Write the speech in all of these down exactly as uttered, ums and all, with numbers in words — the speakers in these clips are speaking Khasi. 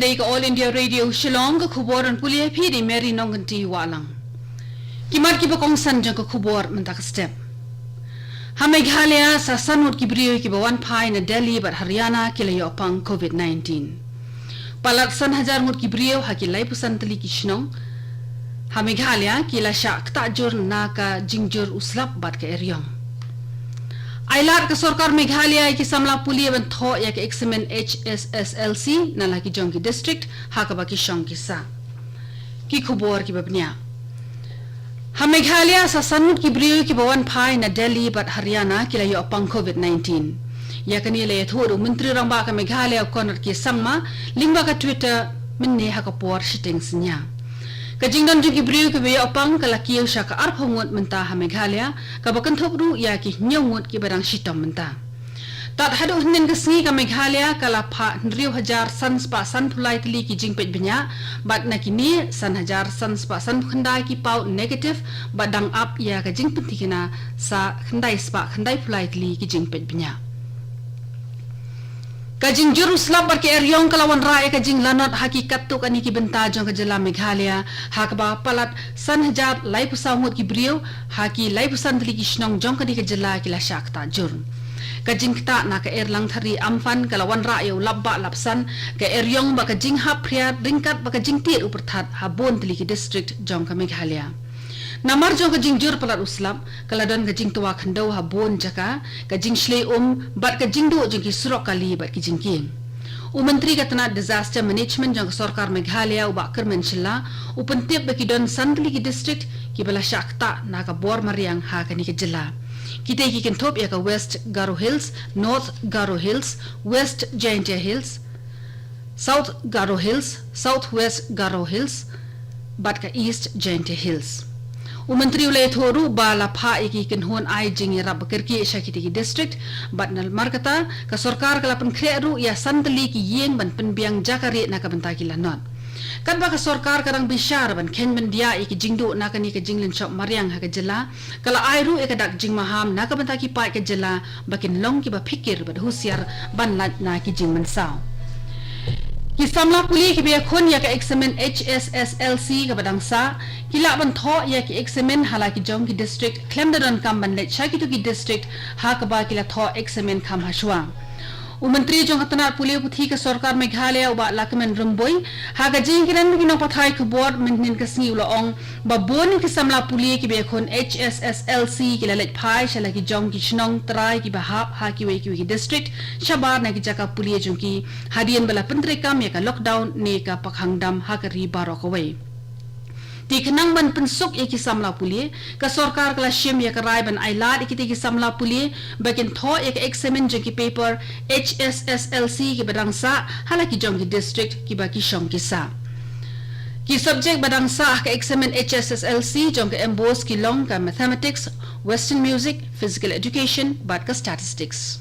Dei ka All India Radio Shillong, ka khubor ban pule ïa phi da i Mary Nongkynti Wahlang. Ki mat kiba kongsan jong ka khubor mynta ka step. Ha Meghalaya sa san ngut ki briew kiba wan phai na Delhi bad Haryana ki la ïoh pang COVID nineteen. Palat san hajar ngut ki briew ha ki laiphew san tylli ki shnong ha Meghalaya ki la shah ktah jur na ka jingjur u slap bad ka eriong. Ai lad ka sorkar Meghalaya ïa ki samla pule ban thoh ïa ka eksamin H S S L C na la ki jong ki district ha kaba ki shong ki sah. Ki khubor kiba bniah. Ha Meghalaya sa san ngut ki briew kiba wan phai na Delhi bad Haryana ki la ïoh pang COVID nineteen. Ïa kane la ïathuh da u Myntri Rangbah ka Meghalaya u Conrad K Sangma lyngba ka Twitter mynne ha ka por shiteng synñia. Ka jingdon jong ki briew kiba ïoh pang ka la kiew sha ka arphew ngut mynta ha Meghalaya, kaba kynthup ruh ïa ki hynñiew ngut kiba dang shitom mynta. Tad haduh hynnin ka sngi ka Meghalaya ka la phah hynriew hajar san spah sanphew lai tylli ki jingpeit bniah, bad na kine san hajar san spah sanphew khyndai ki paw negative, bad dang ap ïa ka jingpynthikna sa khyndai spah khyndai phew lai tylli ki jingpeit bniah. Ka jingjur u slap bad ka eriong ka la wanrah ïa ka jinglanot ha ki katto katne ki bynta jong ka jylla Meghalaya, ha kaba palat san hajar laiphew saw ngut ki briew ha ki laiphew san tylli ki shnong jong kane ka jylla ki la shah ktah jur. Ka jingktah na ka er langthari Amphan ka la wanrah ïa u lap bah lap san, ka eriong bad ka jinghap phriar ryngkat bad ka jingtied u pyrthat ha bun tylli ki district jong ka Meghalaya. Namar jong ka jingjur palat u slap, ka la don ka jingtwa khyndew ha bun jaka, ka jingshlei um, bad ka jingduh jong ki surok kali bad ki jingkieng. U Myntri ka tnat Disaster Management jong ka sorkar Meghalaya u Bah Kyrmen Shylla u pyntip ba ki don san tylli ki district kiba la shah ktah na ka bor mariang ha kane ka jylla. Kita ki kynthup ïa ka West Garo Hills, North Garo Hills, West Jaintia Hills, South Garo Hills, South West Garo Hills, bad ka East Jaintia Hills. U Myntri u la ïathuh ruh ba la phah ïa ki kynhun ai jingïarap ba kyrkieh sha kita ki district, bad namar kata, ka sorkar ka la pynkhreh ruh ïa san tylli ki ïing ban pynbiang jaka rieh na ka bynta ki lanot. Katba ka sorkar ka dang bishar ban kheiñ byndiah ïa ki jingduh na kane ka jinglynshop mariang ha ka jylla, ka la ai ruh ïa ka dak jingmaham na ka bynta ki paid ka jylla ba kin long kiba phikir bad husiar ban lait na ki jingmynsaw. Ki samla pule kiba ïakhun ïa ka eksamin H S S L C kaba dang sah, ki lah ban thoh ïa ki eksamin ha la ki jong ki district khlem da donkam ban leit sha kito ki district ha kaba ki la thoh eksamin kham hashwa. U Myntri jong ka tnat pule puthi ka sorkar Meghalaya u Bah Lahkmen Rymbui, ha ka jingkren bad ki nongpathai khubor mynhynnin ka sngi u la ong ba bun ki samla pule kiba ïakhun H S S L C ki la leit phai sha la ki jong ki shnong trai kiba hap ha kiwei kiwei ki district shabar na ki jaka pule jong ki, hadien ba la pyntreikam ïa ka lockdown ne ka pakhang dam ha ka ri baroh kawei. Te khnang ban pynsuk ïa ki samla pule, ka sorkar ka la shim ïa ka rai ban ai lad ïa kita ki samla pule ba kin thoh ïa ka eksamin jong ki paper H S S L C kiba dang sah ha la ki jong ki district kiba ki shong ki sah. Ki subject ba dang sah ha ka eksamin H S S L C jong ka MBOSE ki long ka Mathematics, Western Music, Physical Education bad ka Statistics.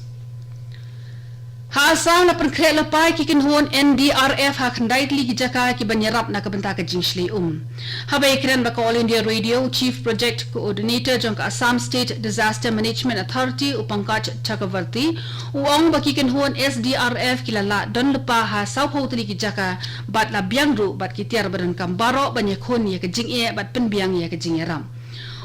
Ha Assam la pynkhreh lypa ïa ki kynhun N D R F ha khyndai tylli ki jaka kiban ïarap na ka bynta ka jingshlei um. Haba ïakren bad ka All India Radio, Chief Project Coordinator jong ka Assam State Disaster Management Authority u Pankaj Chakravarty u ong ba ki kynhun S D R F ki la lah don lypa ha sawphew tylli ki jaka bad la biang ruh bad ki tiar ba donkam baroh ban ïakhun ïa ka jingeh bad pynbiang ïa ka jingïarap.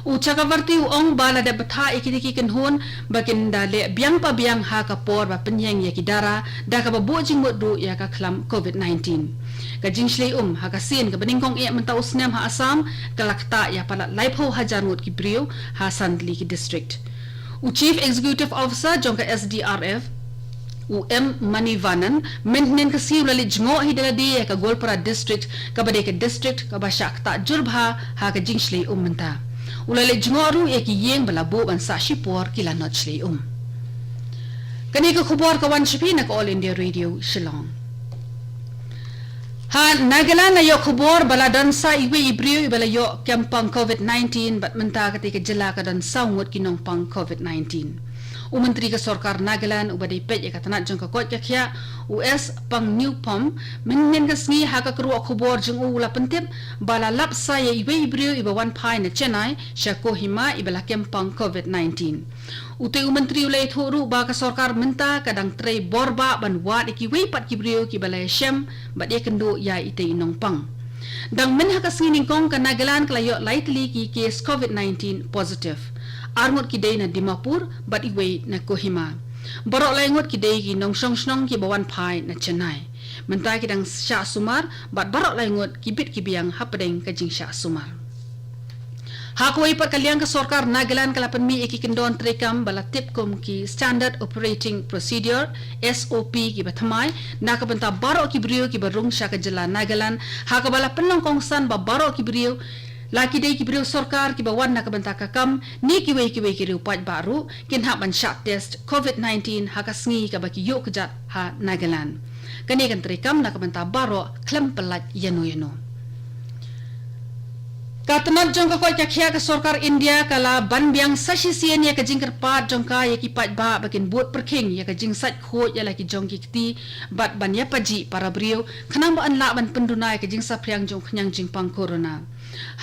U Chakravarty u ong ba la dep bthah ïa kita ki kynhun ba kin da leh biang pa biang ha ka por ba pynïeng ïa ki dara da kaba buh jingmut ruh ïa ka khlam COVID nineteen. Ka jingshlei um ha ka sien kaba nyngkong eh mynta u snem ha Assam ka la ktah ïa palat laiphew hajar ngut ki briew ha san tylli ki district. U Chief Executive Officer jong ka S D R F u M Manivannan mynhynnin ka sngi u la leit jngoh hi da lade ïa ka Goalpara District kaba dei ka district kaba shah ktah jur bha ha ka jingshlei um mynta. U la leit jngoh ruh ïa ki ïing ba la buh ban sah shipor ki lanot shlei um. Kane ka khubor ka wan sha phi na ka All India Radio Shillong. Ha Nagaland la ïoh khubor ba la don sa iwei i briew iba la ïoh kem pang COVID nineteen bad mynta katei ka jylla ka don saw ngut ki nongpang COVID nineteen. U Myntri ka Sorkar Nagaland uba dei peit ïa ka tnat jong ka koit ka khiah, u S Pangniupom, mynhynnin ka sngi ha ka kyrwoh khubor jong u u la pyntip ba la lap sa ïa iwei i briew iba wan phai na Chennai sha Kohima iba la kem pang COVID nineteen. Utei u Myntri u la ïathuh ruh ba ka sorkar mynta ka dang trei bor bah ban wad ïa kiwei pat ki briew kiba la ïashem bad ïakynduh ïa itei i nongpang. Dang mynha ka sngi nyngkong ka Nagaland ka la ïoh lai tylli ki case COVID nineteen positive. Ar ngut ki dei na Dimapur bad iwei na Kohima. Baroh lai ngut ki dei ki nongshong shnong kiba wan phai na Chennai. Mynta ki dang shah sumar bad baroh lai ngut ki bit ki biang hapdeng ka jingshah sumar. Ha kawei pat ka liang ka sorkar Nagaland ka la pynmih ïa ki kyndon treikam ba la tip kum ki Standard Operating Procedure, S O P, kiba thymmai na ka bynta baroh ki briew kiba rung sha ka jylla Nagaland, ha kaba la pynlong kongsan ba baroh ki briew, la ki dei ki briew sorkar kiba wan na ka bynta ka kam ne kiwei kiwei ki riew paidbah ruh, kin hap ban shah test COVID nineteen ha ka sngi kaba ki ïuh kjat ha Nagaland. Kane kan treikam na ka bynta baroh khlem pyllait ïano ïano. Ka tnat jong ka koit ka khiah ka sorkar India ka la ban biang sa shisien ïa ka jingkyrpad jong ka ïa ki paidbah ba kin bud pyrkhing ïa ka jingsait khuid ïa la ki jong ki kti bad ban ïa pajih para briew khnang ba yn lah ban pynduna ïa ka jingsaphriang jong u khñiang jingpang corona.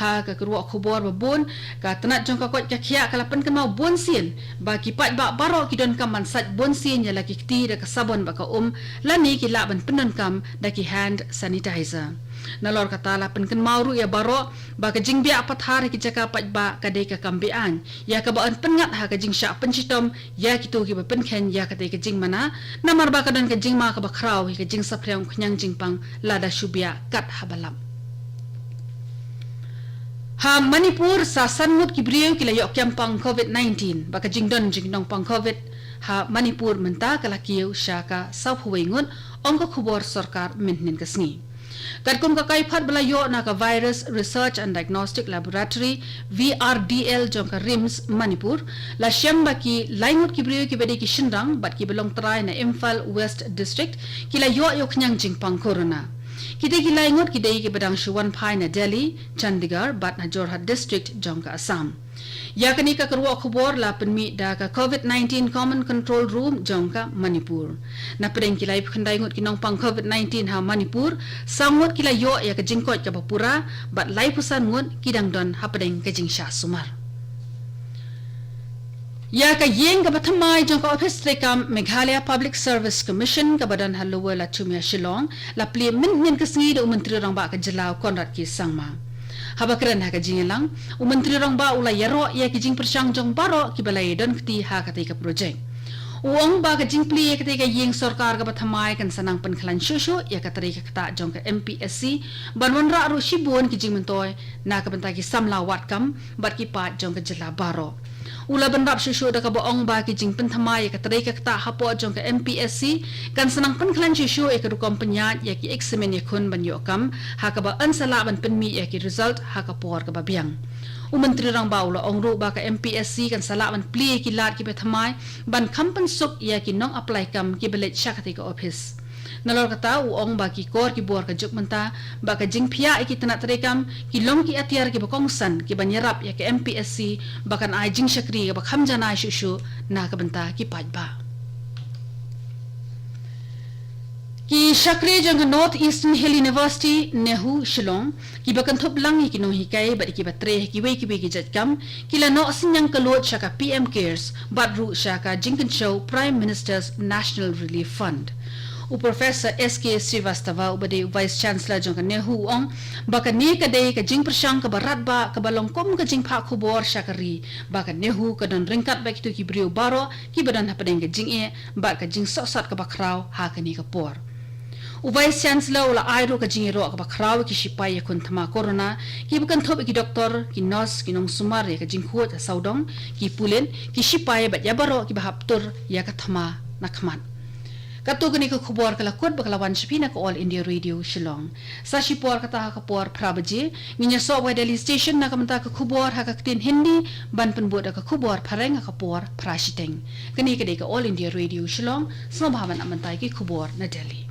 Ha ka kyrwoh khubor ba bun, ka tnat jong ka koit ka khiah ka la pynkynmaw bun sien ba ki paidbah baroh ki donkam ban sait bun sien ïa la ki kti da ka sabon bad ka um, lane ki lah ban pyndonkam da ki hand sanitizer. Nalor kata la pynkynmaw ruh ïa baroh ba ka jingbiah pathar ha ki jaka paidbah ka dei ka kam be-aiñ, ïa kaba yn pynngat ha ka jingshah pynshitom ïa kito kiba pynkheiñ ïa katei ka jingmana, namar ba ka don ka jingma kaba khraw ïa ka jingsaphriang u khñiang jingpang lada shu biah kat haba lap. Ha Manipur, sa san ngut ki briew ki la ïoh kem pang COVID nineteen, bad ka jingdon jong ki nongpang COVID ha Manipur mynta ka la kiew sha ka sawphew wei ngut, ong ka khubor sorkar mynhynnin ka sngi. Katkum ka kaiphad ba la ïoh na ka Virus Research and Diagnostic Laboratory, V R D L, jong ka RIMS Manipur, la shem ba ki lai ngut ki briew kiba dei ki shynrang bad kiba long trai na Imphal West District ki la ïoh ïa u khñiang jingpang corona. Kitei ki lai ngut ki dei kiba dang shu wan phai na Delhi, Chandigarh bad na Jorhat District jong ka Assam. Ïa kane ka kyrwoh khubor la pynmih da ka COVID nineteen Common Control Room jong ka Manipur. Na pdeng ki laiphew khyndai ngut ki nongpang COVID nineteen ha Manipur, saw ngut ki la ïoh ïa ka jingkoit kaba pura bad laiphew san ngut ki dang don hapdeng ka jingshah sumar. Ïa ka ïing kaba thymmai jong ka ophis treikam Meghalaya Public Service Commission kaba don ha Lower Lathumia, Shillong, la plie mynhynnin ka sngi da u Myntri Rangbah ka jylla, u Conrad K Sangma. Haba kren ha ka jingïalang, u Myntri Rangbah u la ïaroh ïa ki jingpyrshang jong baroh kiba la ïadon kti ha katei ka projek. U ong ba ka jingplie ïa katei ka ïing sorkar kaba thymmai kan sa nang pynkhlaiñ shuh shuh ïa ka trei ka ktah jong ka M P S C, ban wanrah ruh shibun ki jingmyntoi na ka bynta ki samla wad kam bad ki paid jong ka jylla baroh. U la bynrap shuh shuh da kaba ong ba ki jingpynthymmai ïa ka trei ka ktah hapoh jong ka M P S C kan sa nang pynkhlaiñ shuh shuh ïa ka rukom pynïaid ïa ki eksamin ïakhun ban ïoh kam, ha kaba yn sa lah ban pynmih ïa ki result ha ka por kaba biang. U Myntri Rangbah u la ong ruh ba ka M P S C kan sa lah ban plie ïa ki lad kiba thymmai ban kham pynsuk ïa ki nong apply kam kiba leit sha katei ka ophis. Nalor kata u ong ba ki kor ki bor ka juk mynta, ba ka jingphiah ïa ki tnat treikam ki long ki atiar kiba kongsan kiban ïarap ïa ka M P S C ba kan ai jingshakri kaba kham janai shuh shuh na ka bynta ki paidbah. Ki shakri jong ka North Eastern Hill University, NEHU, Shillong, kiba kynthup lang ïa ki nonghikai bad ïa kiba trei ha kiwei kiwei ki jait kam, ki la noh synñiang kylluid sha ka P M Cares bad ruh sha ka jingkynshew Prime Minister's National Relief Fund. U Professor S K Srivastava, uba dei u Vice Chancellor jong ka NEHU, u ong ba kane ka dei ka jingpyrshang kaba radbah kaba long kum ka jingphah khubor sha ka ri, ba ka NEHU ka don ryngkat bad kito ki briew baroh kiba don hapdeng ka jingeh bad ka jingsohsat kaba khraw ha kane ka por. U Vice Chancellor u la ai ruh ka jingïaroh kaba khraw ïa ki shipai ïakhun thma corona, kiba kynthup ïa ki doktor, ki nurse, ki nongsumar ïa ka jingkhuid ha sawdong, ki pulit, ki shipai bad ïa baroh kiba hap tur ïa ka thma na khmat. Katto katne ka khubor ka la kut bad ka la wan sha phi na ka All India Radio Shillong. Sa shipor kata ha ka por phra baje ngin ïasoh bad ka Delhi Station na ka bynta ka khubor ha ka ktien Hindi, ban pynbud da ka khubor phareng ha ka por phra shiteng. Kane ka dei ka All India Radio Shillong, sngewbha ban ap bynta ïa ki khubor na Delhi.